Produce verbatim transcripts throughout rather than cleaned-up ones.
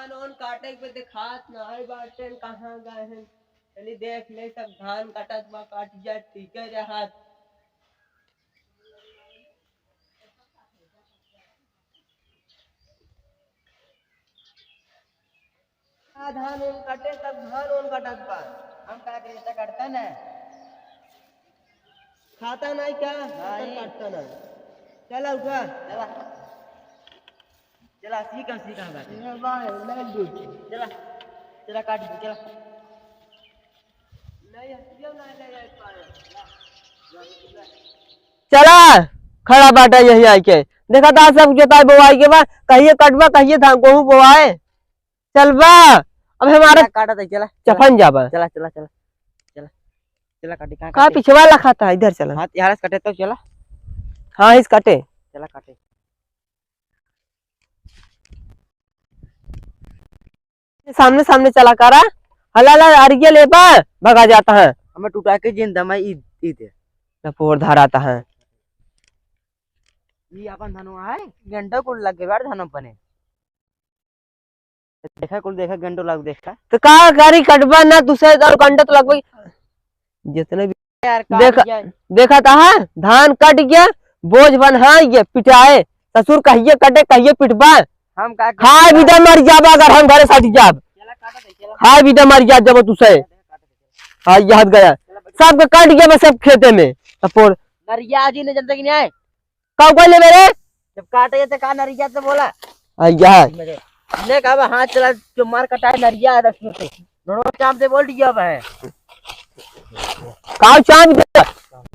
धान ओन काटे के देखात नाहीं बाटेन, कहाँ गए हैं? चली देख ले, सब धान काटत बा, काट जा, ठीक है रहत। आ धान ओन काटे, सब धान ओन काटत बा। हम का करी, ऐसा काटता ना? खाता नहीं क्या? नहीं। काटता ना। चला उठा। चला। चला, सीख हम, सीख हम बात। ये भाई, नहीं दूध। चला। चला, काट दे, चला। नहीं, हटियो ना, नहीं, नहीं, पाए। चला, खड़ा बाटा यही आइके। देखा था सब जोताई बोवाई के बा, कहिए कटबा, कहिए धान, गेहूं बोवाए। चल बा, अब हमारा चला, काटा था, चला, चला। चफन जाबा। चला, चला, चला, चला, चला, काटे, कहाँ का काटे? पिछवा लखा था, इधर चला। हाँ, यहाँ से कटे तो चला। हाँ, इस कटे। चला, काटे। सामने, सामने चला करा। हला, हला, अरिया ले बा, भगा जाता है। हमें टूटा के जिन दमा ई, ई दे। न पोर धराता है। ई अपन धनवा है, घंटा कुल लग गए बार धनवा पने। देखा कुल, देखा, गंडो लाग, देखा। तो का करी, कटबा ना, दूसरे और गंडो तो लगबे। जितने भी यार, काट देखा, गया। देखा तो है, धान कट गया, बोझ बन्हा गया, पिटाए। ससुर कहिए कटे, कहिए पिटबा। हम का करी? हाय विदा मर जाबा अगर हम घरे सट जाब। चला काटा दे, चला। हाय विदा मर जा जब तू से। काटा दे, चला। हाँ, याद गया। चला, बच्चा। सबके कट गया बस सब खेते में। तपोर। नरिया जी ने जनता की नहीं आए। का उगल ले मेरे? जब काटे तो का नरिया तो बोला। आ, या। ले का बा, हाथ चला, जो मार कटाए नरिया है, दस रुपये। दोनों चाप दे बोल दिया बा है। का चाप दे?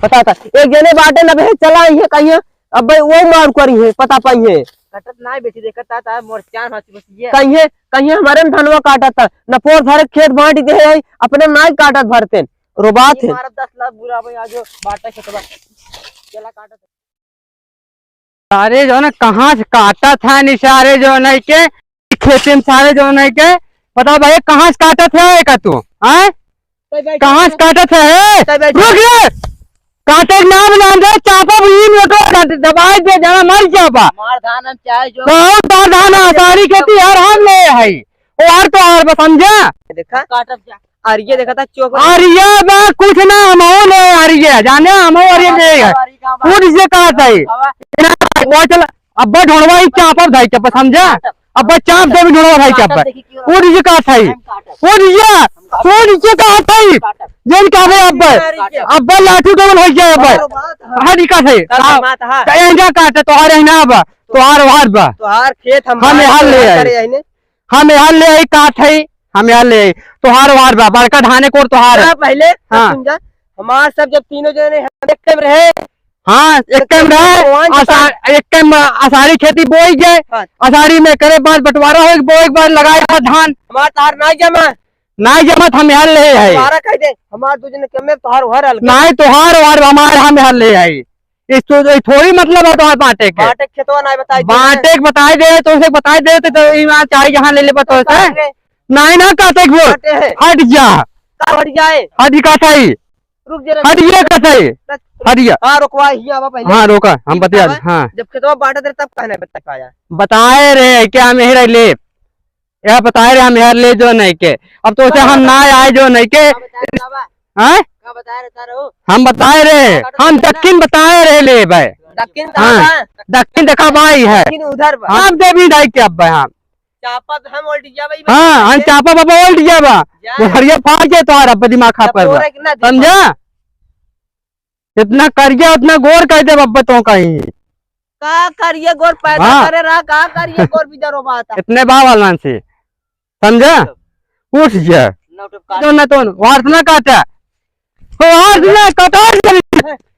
पता था। एक जने बाटे न बे, चला ये कहिए, अब भाई वो मार करी है, पता पाई है। कटत ना बेटी देखत ता, ता मोर चान हाथ बस ये। कहिए, कहिए हमारे में धनवा काटत था, न पोर धरे खेत बांट दे है, अपने नाई काटत भरते, रोबात ये है। मारत दस लाख बुरा भाई, आज बाटा खेतवा। चला काटत। सारे जो ना कहाँ से काटत है निसारे जो नहीं के, खेते में सारे जो नहीं के, बताओ भाई कहाँ से काटत है का तू, हाँ? कहाँ से काटत है? रुक रे, काटे के नाम नाम दे, चापा भी इन लोटो काट दबाई दे, जाना मर जाबा। मार धान हम चाहे जो बहुत बार धान आसारी खेती यार हम ले है, ओ यार तो यार बस समझा। देखा? काटत जा। अरिये देखा था चोक। अरिये बा कुछ ना, हम हो ले अरिये, जाने हम हो अरिये ले। अरे का बा? उठ जे कहत है। बाबा। वो चल, अब्बा ढोड़वा ही चाप अब भाई चाप, समझा? काटब। अब्बा चाप दे भी ढोड़वा भाई चाप। काटब, देखी क्यों? उठ जे कहत है। हम काटब। उठ जे, उठ जे कहत है। काटब। जेन कहबे अब्बा। काटब। अब्बा लाठी डबल हो जाए अब्बा। बात है। हट का है। बात है। कहीं जा काटे, तोहार है ना बा। तोहार वार बा। तोहार खेत हम हम हाल ले आए। हम यहाँ ले आई, काट है, हम यहाँ ले आई। तोहार वार बा, बड़का धाने कोर तोहार है। ना, पहले हाँ। सुन जा, हमार सब जब तीनों जने हम एक टाइम रहे। हाँ, एक तो टाइम रहे। भगवान आसा-, एक टाइम आसारी खेती बोई जाए, हाँ। आसारी में करे बाद बंटवारा हो, बोए के बाद लगाए बाद धान। हमार तार ना जमा। ना जमा, हम यहाँ ले है। हमारा कह दे, हमार दो जने के में तोहार वार अलग। नहीं, तोहार वार बा, हमार हम यहाँ ले आई। इस तो, ये थोड़ी मतलब है तोहार बांटे के। बांटे के खेतवा ना बताई दे। बांटे के बताई दे, तो उसे बताई दे, तो, तो ई मार चाहे जहाँ ले ले, बता तो है। काटे। नहीं ना, काटे के बोल। काटे है। हट जा। का हट जाए? हट ही काटा ही। रुक जरा। हट ये काटा ही। हट जा। हाँ, रुकवा, हियाँ आवा पहले। हाँ, रोका, हम बतिया, हाँ। जब खेतवा बांटत रहे, तब कहना बता पाया। बताए रहे, क्या हम यही रह ले? यह बताए रहे हम यार ले जो नहीं के, अब तो उसे हम ना आए जो नहीं के। का बताए रहे बाबा? हाँ? का बताए रहे तारो? हम बताए रहे, का हम बताए दक्षिण बताए रहे ले भाई। दक्षिण हाँ, कहाँ बा? दक्षिण देखा भाई है। दक्षिण उधर बा। हम देवी दाई के अब भाई हम। चापत हम उल्ट जाबे भाई। हाँ, हम चापा बाबा उल्ट जाबा। जा। वो हरिया फाड़ के तो आ रहा दिमाग खा पर बा। समझा? इतना करिया, उतना गोर कह दे बब्बे तो कहीं। का करिए गोर पैदा हाँ। करे रहा, का करिए गोर बिदरो बात है। इतने बावल मान से, समझा? उठ जा। ना उठे तो ना तो, वार ना काटा। वार ना काटा।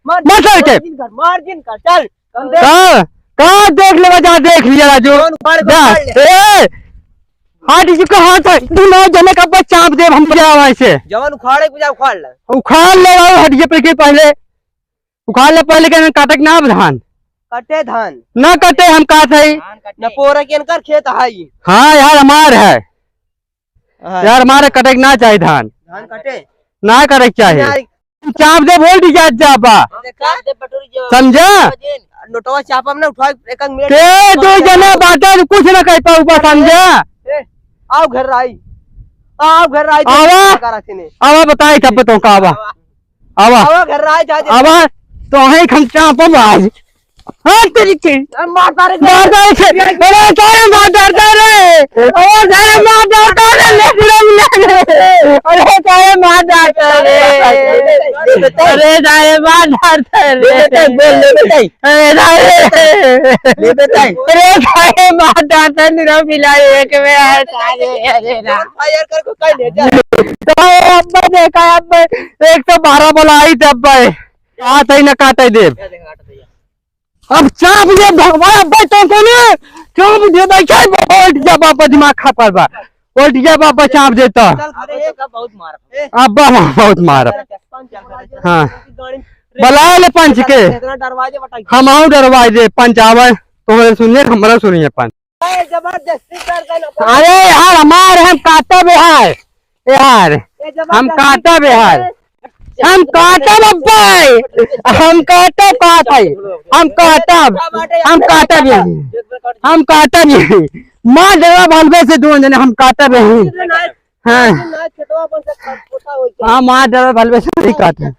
मार, मत मार के। मार जिन कर, मार जिन कर, चल। हम देख का, का देख लेवा जा, देख लिया राजू। जौन उखाड़ के जा। उखाड़ ले। ए, आज इसको हाथ है, तू ना जने का बस चाप दे, हम जावा इसे। जौन उखाड़े के जा, उखाड़ ले। उखाड़ ले, आओ, हट के पहले। उखाड़ ले पहले, के काटे के ना धान। कटे धान। ना कटे, हम काट है। न पोरा के इनकर खेत है। हाँ यार, हमार है। हाँ। यार, हमारे कटे के ना चाही धान। धान कटे। ना करे के चाही। यार। चाप दे, बोल दी जात जाबा। देखा? समझा? नोटवा चापम ना उठा, एक एक मिनट। ते दो जने बाटे, कुछ ना कह पाऊ बा, समझा? ए, आओ घर आई, आओ घर आई, आवा। करा थी ने। आवा बताई तब तो का आवा। आवा। आवा घर आई जा, जा। आवा। तो है हम चापम आज। हाँ, तेरी के। अरे मार डाले। मार डाले थे। अरे, सारे मार डालता रे। अरे, सारे मार डालता रे, ले, ले, ले, ले। अरे, सारे मार डालता रे। अरे, सारे मार डालता रे। ले बेटा, बोल, ले बेटा। अरे, सारे। ले बेटा। अरे, सारे मार डालता रे, निरा मिला एक में है, सारे, अरे, ना। फायर कर को कहीं ले जा। तो अब्बा देखा, अब्बा एक सौ बारह बोला आई तब भाई। काट है ना काट है देव। अब चाप दे भगवान, अब्बा तो कोने चाप दे भाई, क्या बाबा, उठ जा बाबा, दिमाग खा पर बा, उठ जा बाबा, चाप दे तो। चल, अरे, का बहुत मार। अब्बा बहुत मार। हाँ, बुला ले पंच के। इतना डरवा दे, बता। हम आऊ डरवा दे पंच आवे, तो सुनिए, हमरा सुनिए पंच। ए, जबरदस्ती कर दे ना। अरे यार, हमार हम काटब यार, यार, ए, जबरदस्ती हम काटब यार, हम काटब अब्बे, हम काटब काट है, हम काटब, हम काटब यही, हम काटब यही। मार देवा भलवे से दोनों जने, हम काटब यही। हाँ। हाँ, मार देवा भलवे से नहीं काटब।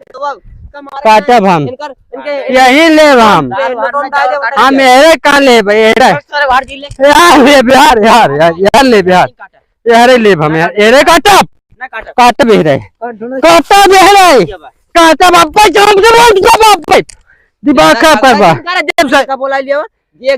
काटब हम। यही लेब हम। हम एरे का लेब, एरे। यार लेब यार, यार, यार, यार लेब यार। एरे लेब हम यार। एरे काटब। काटब एरे। काटब एरे। काटब अब्बे, जान के बोल, जब अब्बे। दिमाग खा पर बा। का बोला लिया?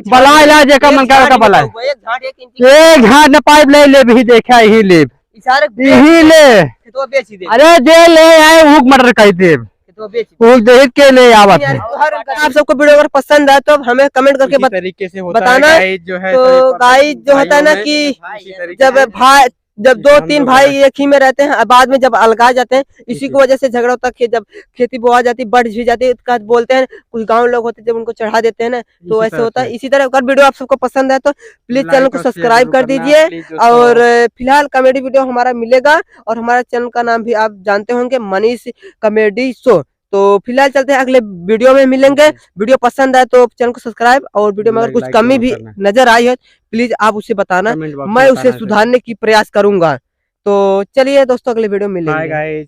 बला इलाज जेका मन करे का बला। एक झाट न पाइप ले लेब ही, देखा ही लेब। इशारे यही ले। तो बेच ही दे। अरे जे ले आए, ऊक मर्डर कर देब। तो बेच। ऊक देख के ले आवत है। आप सबको वीडियो अगर पसंद आए तो हमें कमेंट करके इसी बत-, तरीके से होता है बताना। गाइस जो है, तो सभी गाइस जो होता है ना भाइयों में कि इसी तरीके जब से भाई, जब दो तीन भाई एक ही में रहते हैं, बाद में जब अलगा जाते हैं, इसी की वजह से झगड़ा होता है। जब खेती बोआ जाती, बढ़ भी जाती है, तो बोलते हैं, कुछ गाँव लोग होते हैं, जब उनको चढ़ा देते हैं ना, तो ऐसे होता है। इसी तरह अगर वीडियो आप सबको पसंद आए तो प्लीज चैनल को सब्सक्राइब कर दीजिए। और फिलहाल कॉमेडी वीडियो हमारा मिलेगा, और हमारा चैनल का नाम भी आप जानते होंगे, मनीष कॉमेडी शो। तो फिलहाल चलते हैं, अगले वीडियो में मिलेंगे। वीडियो पसंद आए तो चैनल को सब्सक्राइब, और वीडियो में अगर कुछ कमी भी नजर आई है, प्लीज आप उसे बताना, मैं उसे सुधारने की प्रयास करूंगा। तो चलिए दोस्तों, अगले वीडियो में मिलेंगे।